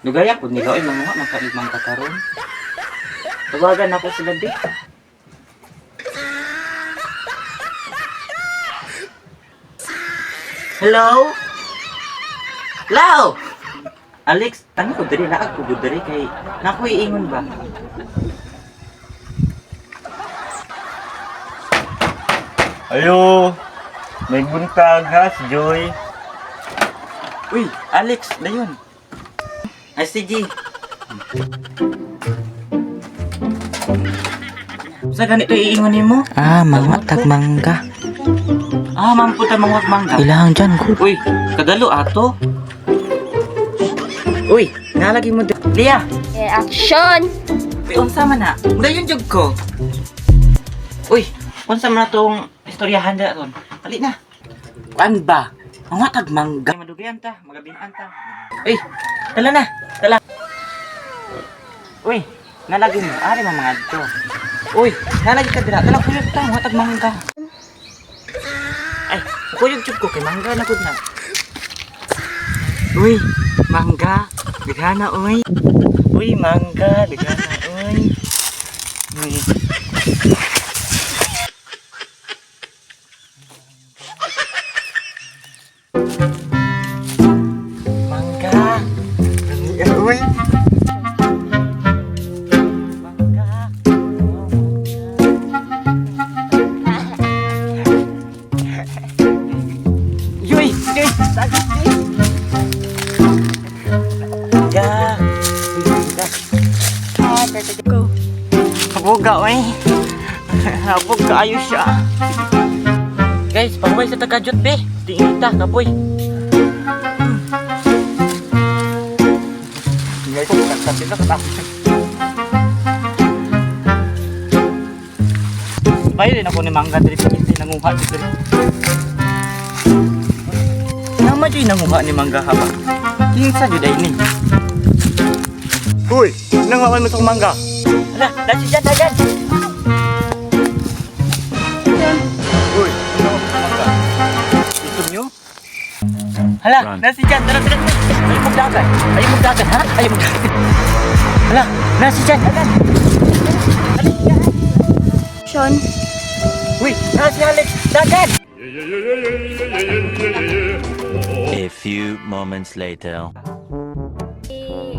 Dugay ako nila oy, mga magkaibang kakaron. Tawagan ako sila di. Hello? Hello? Alex, ano ko diri naag ko diri kay nakoy ingon ba? Ayo, may buntag ha, si Joy. Uy, Alex, dayon. Ay, sige. Sa ganito iingon nimo? Ah, mga tagmangga. Ah, mamputa mangwag mangga. Ilang dyan, good. Uy, kadalo ato. Uy, nalagi mo Lia, Eh, action! uy, unsa man na? Dayon jud ko. Uy, unsa man na tong istoryahan da ron? Dali na. Kuan ba? Mga tagmangga. Madugayan ta, magabinan ta. Uy, tala na, tala. Uy, nalagi mo, ari mo mga dito. Uy, nalagi ka dira, tala kuyog ta, mga tagmangga. Ay, kuyog jud ko kay mangga na gud na. Uy, mangga, daghana uy. Uy, mangga, daghana uy. Uy. Mangga. Uy. Mangga. Yuy, yuy, sagit, yuy. Mangga. Uy, mangga. Go. Habuga, oy. Habog kaayo siya. Guys, pahuway sa tagajot, be. Tingin ta, kapoy. Ingay ko, kanta sila, kata. Bayo din ako ni Mangga diri sa hindi nanguha diri. Nama jud nanguha ni Mangga ha ba? Kinsa jud ay ni? Uy, nangawan mo sa mangga. Ala, dasi dyan, dagan. Uy, nangawan mo sa mangga. Gusto niyo? Hala, nasi dyan, tara, tara, tara. Ayaw magdagan, ayaw magdagan, ha? Ayaw magdagan. Hala, nasi dyan, dagan. Action! Uy, nasi Alex, dagan. A few moments later. Eh,